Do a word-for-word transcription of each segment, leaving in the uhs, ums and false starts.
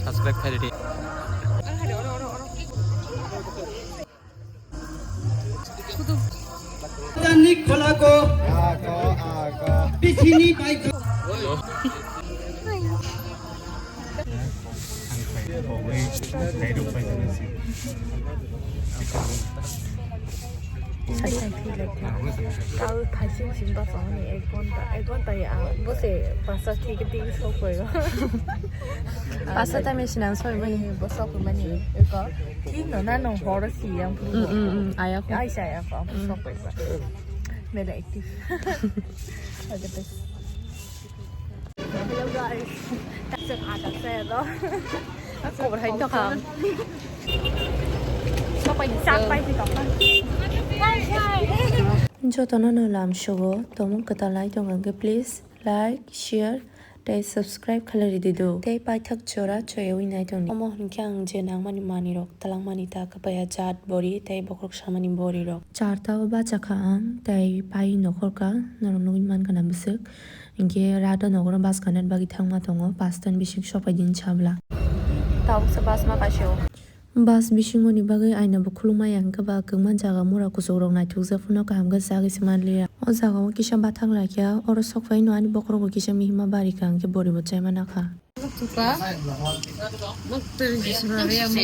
Subscribe khaidi. Sai sai thwi lai kha. Kal thaising sing bachang ni ek ghonta, ek ghonta ya, bo se pasa thwi ke twi sok pai. Pasa time sinang soi mani. Bo sok mani. Eko. Thwi no na no hor si yang. Mm, mm, mm. Aya ko. Ai sai ya ko. Sok pai ba. Bela active. Hello guys. Taksa ada saya to. Khobor hai to kha. Sopai chak pai si to kha. Jotono no lam sugo, tomung kwtal lai tong hwnkhe please like, share tei subscribe khlai ridi do. Tei paithak jora choyawi nai tong di. Omo hwnkhe ang je nangmani manwi rok talangmani ta kwpaiya jat bori tei bokhorok samani bori rok. Charta o bachakha ang tei pai nokhorkha norok nugwi mankha na bwswk. Hinkhe rata nokhorno bus kana bagwi thangma tongo, pasta ni bising sopai din sabla. Tabuksa bus ma kaisio. Bus bisingo ni bagwi aina bo khulumaya hinkhe ba kwbangma jaga mura kuchukrok naithokjak phano kaham khe chagwi se manliya. O jaga o kisa bathang laikha, oro sokphai no ani bokhorogo kisa mihima barikha hinkhe boribo chaima nakha. Thuka. Muktri srari ang.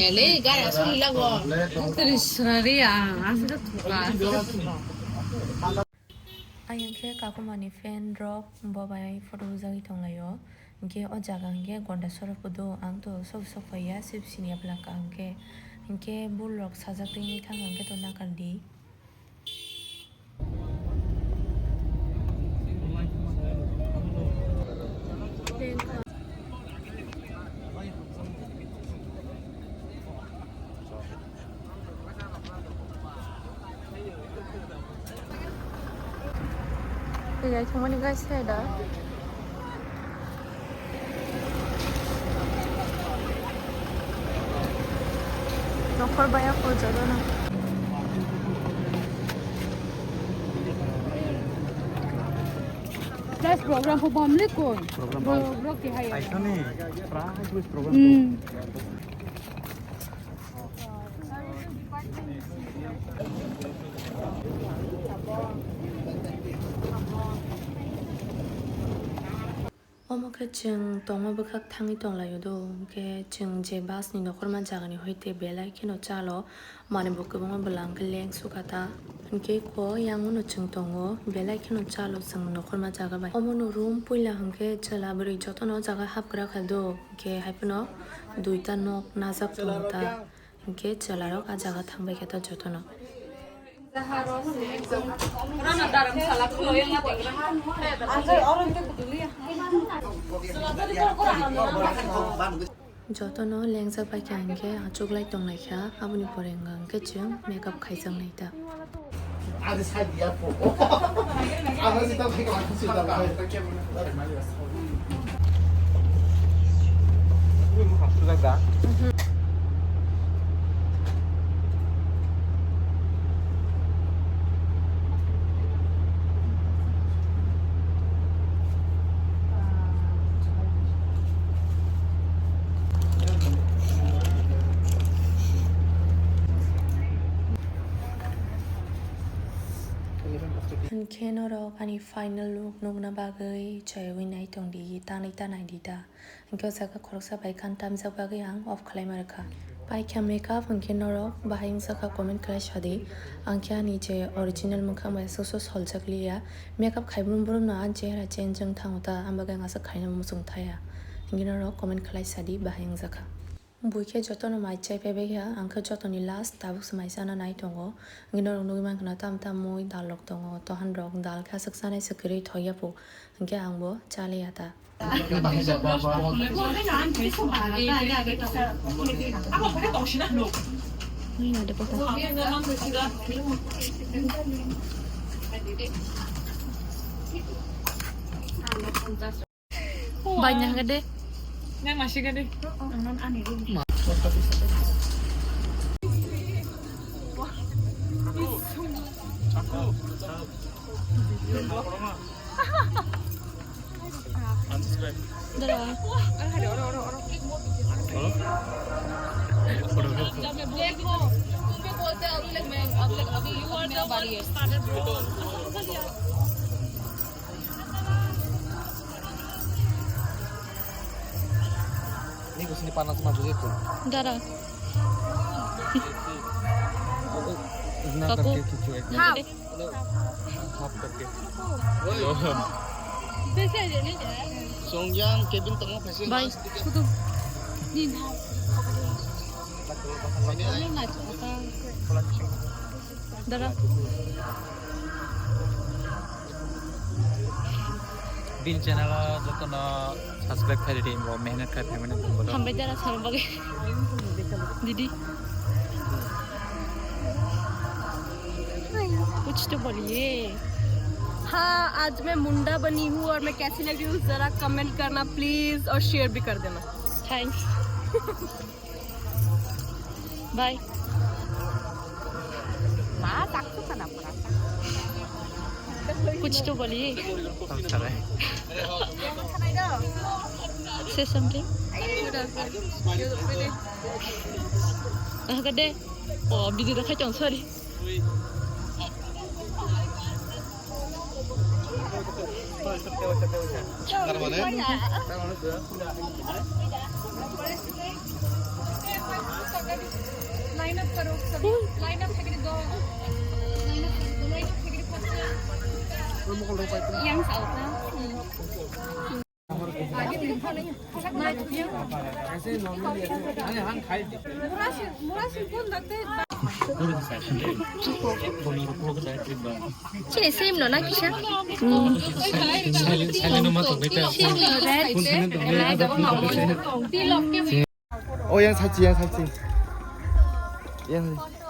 Muktri srari ang. Aswk thuka. Ayang khe kakumani fan rok bo bai photo bujagwi tonglaio. Hinkhe o jaga hinkhe Gonda sorok kudu ang to sok sok phaiya sip sini aplaka hinkhe. Hinkhe bul rok sajak twi thang hinkhe to nakal di. Belai thangmani guys, hai da. Nokhor baya pojaro na. Plus program po bomle koi. Program bro, bro ki hai. Aisani pra hai kuch program. Hmm. Omo khe chwng tongma bwkhak thangwi tonglaio do, hinkhe chwng je bus ni nokhorma jagani hoite belai kheno chalo, manwi bo kwbangma bwla hinkhe leng sukha ta, hinkhe kho yang uno chwng tongo, belai kheno chalo chwng nokhorma jaga bai. Omono room puila hinkhe chwla bwrwi jotono o jaga hapgra kha do, hinkhe haiphano duita nok najak tongo ta. Hinkhe chwlarok ah jaga thangbai khe ta jotono. Jotono lengjak bai kha hinkhe achuklai tonglai kha, aboni pore wngkha hinkhe chwng makeup khaijaknai ta. Hinkhe norok ani final look nukna bagwi choyawi nai tongdi, tanwi ta naidi ta. Hinkhe o jaga khoroksa bai khan tamjak bagwi ang off khlaima rwkha. Paikha makeup hinkhe norok bahai wngjakha comment khlai sadi. Ang khe ani je original mwkhang bai aswk soljak liya. Makeup khai brum brum no ani chehra change wng thango ta, ang bagwi ang aswk khaina muchung thaya. Hinkhe norok comment khlai sadi bahai wngjakha. Bui khe jotono mai chai paibai kha, ang khe jotoni last tabuk se mai chana nai tongo. Hinkhe norok nugwi mankha na tam tam mui dal rok tongo, tohan rok dal khe aswk chanai se kwrwi thok ya po, hinkhe ang bo chaliya ta. Banyak gede. Nang masih gede. Unsubscribe. Udah lah. Oro, oro, oro, oro. देखो, तुम भी बोलते हो, अगले मैं, अगले, अभी you are the one started bro. Ini kusini panas mah begitu. Dara. Ini Kaku. Kaku. Cucu, eh. Hap. Hap, oke. Songjang, Kevin tengah pasti. Bye. Kutu. Ni. Ini aja. Dara. Bini channel o jotono subscribe khaidi, bo mehnat khai phaimani tongbo. Hambai dara sar bagwi. Didi. कुछ तो बोलिए। हाँ, आज मैं मुंडा बनी हूँ और मैं कैसी लग रही हूँ, जरा कमेंट करना प्लीज और शेयर भी कर देना। थैंक्स। Bye. कुछ तो बोलिए। Say something. Hagade. Oh, video da khaitong, sorry. Yang sauta. Chini same no na kisa? Same no red. Oh, yang sachi, yang sachi. Yang sachi.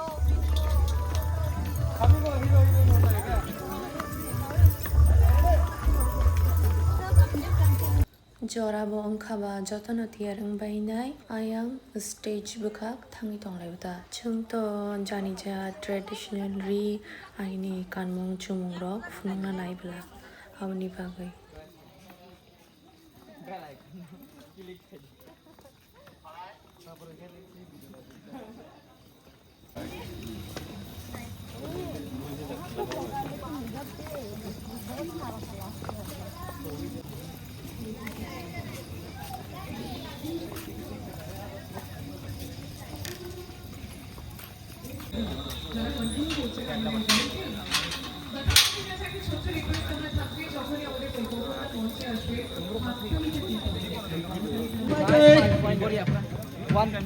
Jora bo wngkha ba jotono tiyar wngbainai. Ayang stage bwkhak thangwi tonglaibo ta. Chwng to jani ja traditional ri aini kanmung chumung rok phunukna nai bwla aboni bagwi.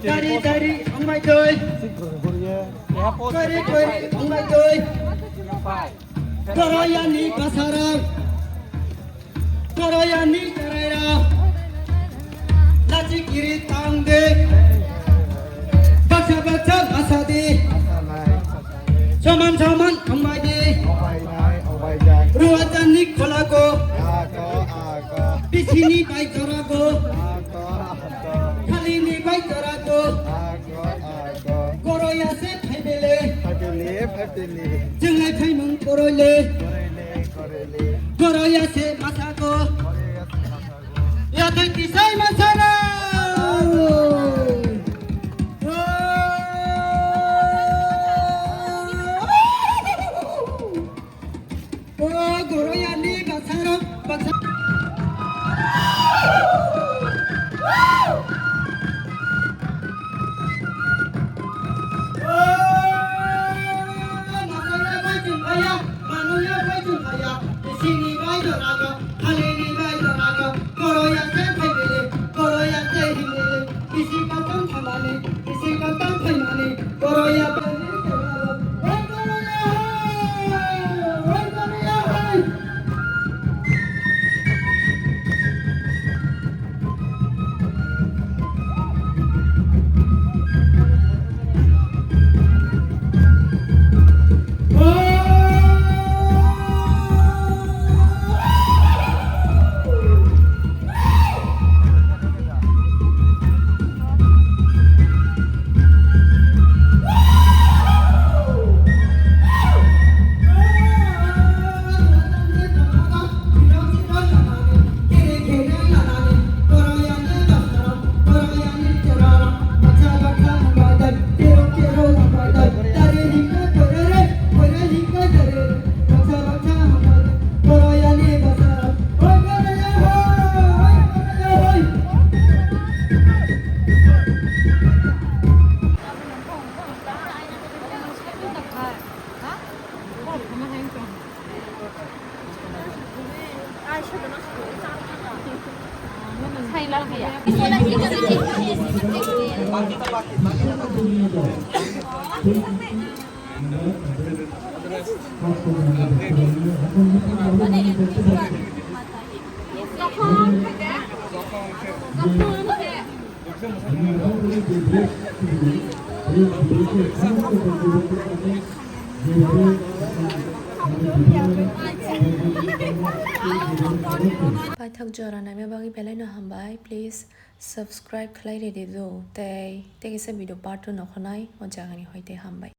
Dari, dari, wngbai twi. Kwrwi, kwrwi, wngbai twi. Koroyani bwsarok. Koroyani chwrairok. Lachi kiri tang de. Baksa baksa basa di. Soman soman wngbai di. Ruwajani kholago. Bisini bai jorago. Khalini bai jorago. Koroya se phaibele. Phaibele, phaibele. Chwnglai phaimung koroile. Koroile, koroile. Koroya se masako. Koroya se masako. Ya tei tisai masana. O goroyani bwsarok bwsa. O masaya bai chwng phaiya, manuya bai chwng phaiya, sini bai dorago, halini bai dorago, goroya se phaibele, goroya se himele. Bisi kotong thamani, bisi kotong thaimani, koroya bani koroya. Oi koroya hai, oi koroya hai. Paithak jora naima bagwi belai no hambai. Please subscribe khlai ridi do. Tei tei kisa video part two no khonai o jaga ni hoi tei hambai.